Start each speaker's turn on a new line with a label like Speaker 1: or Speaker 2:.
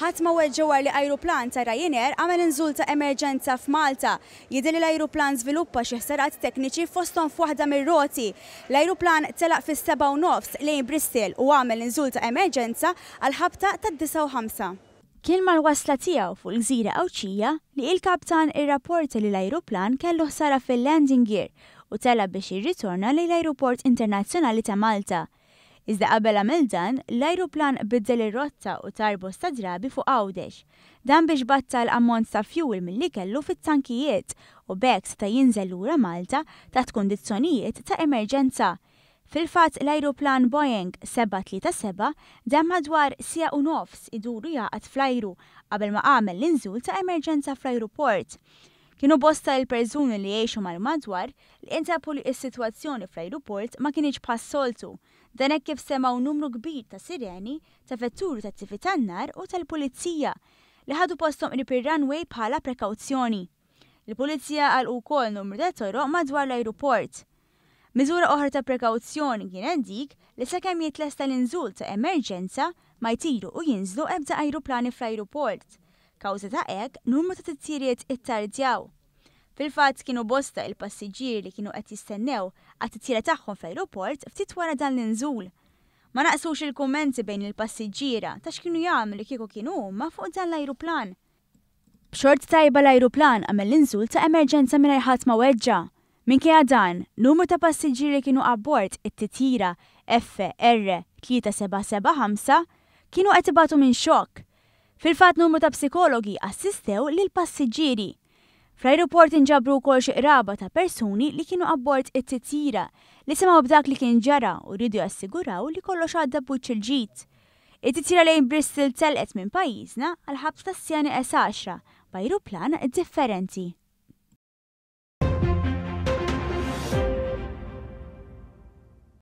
Speaker 1: Ħadd ma weġġa' wara li ajruplan ta' Ryanair għamel inżul ta' emerġenza f'Malta. Jidher li l-ajruplan żviluppa xi ħsarat tekniċi fosthom f'waħda mir-roti. L-ajruplan telaq fis-7:30 lejn Bristol u għamel inżul ta' emerġenza għall-ħabta tad-9:05. Kien mal-wasla tiegħu fuq il-gżira Għawdxija li il-kaptan irrapporta li l-ajruplan kellu ħsara fil-landing gear u telaq biex jirritorna lejn l-Ajruport Internazzjonali ta' Malta. Iżda qabel għamel dan, l-ajruplan biddel ir-rotta u tar bosta drabi fuq Għawdex. Dan biex battal ammont ta' fjuwil milli kellu fit-tankijiet u b'hekk seta' jinżel lura Malta taħt kundizzjonijiet ta' emerġenza. Fil-fatt l-ajruplan Boeing 737 dam madwar siegħa u nofs idur u jagħqad fl-ajru qabel ma għamel l-inżul ta' emerġenza fl-ajruport. Kienu bosta il-persuni li jgħixu mal-madwar li intabu li s-sitwazzjoni fl-ajruport ma kinitx bħas-soltu. Dan hekk kif semgħu numru kbir ta' sireni ta' vetturi tat-tifi tan-nar u tal-pulizija li ħadu posthom qrib ir-runway bħala prekawzjoni. Il-pulizija għalqu wkoll numru ta' toroq madwar l-ajruport. Miżura oħra ta' prekawzjoni kienet dik li sakemm jitlesta l-inżul ta' emerġenza ma jtiru u jinżlu ebda ajruplani fl-ajruport. Kawża ta' hekk, numru ta' titjiriet ittardjaw. Fil-fatt kienu bosta il-passiġġieri li kienu qed jistennew għat-titjira tagħhom fl-ajruport ftit wara dan l-inżul. Ma naqsux il-kummenti bejn il-passiġġiera ta' x'kienu jagħmlu li kieku kienu huma fuq dan l-ajruplan. B'xorti tajba l-ajruplan għamel l-inżul ta' emerġenza mingħajr ħadd ma weġġa'. Minkejja dan, numru ta' passiġġieri li kienu abbord it-titjira FR 3775 kienu qed ibatu minn xokk. Fil-fatt numru ta' psikologi assistew lill-passiġġieri. Fl-ajruport inġabru wkoll xi qraba ta' persuni li kienu abbord it-titjira li semgħu b'dak li kien ġara u riedu jassiguraw li kollox għadda b'wiċċ il-ġid. It-titjira lejn Bristol telqet minn pajjiżna għall-ħabta tas-siegħa nieqes għaxra b'ajruplan differenti.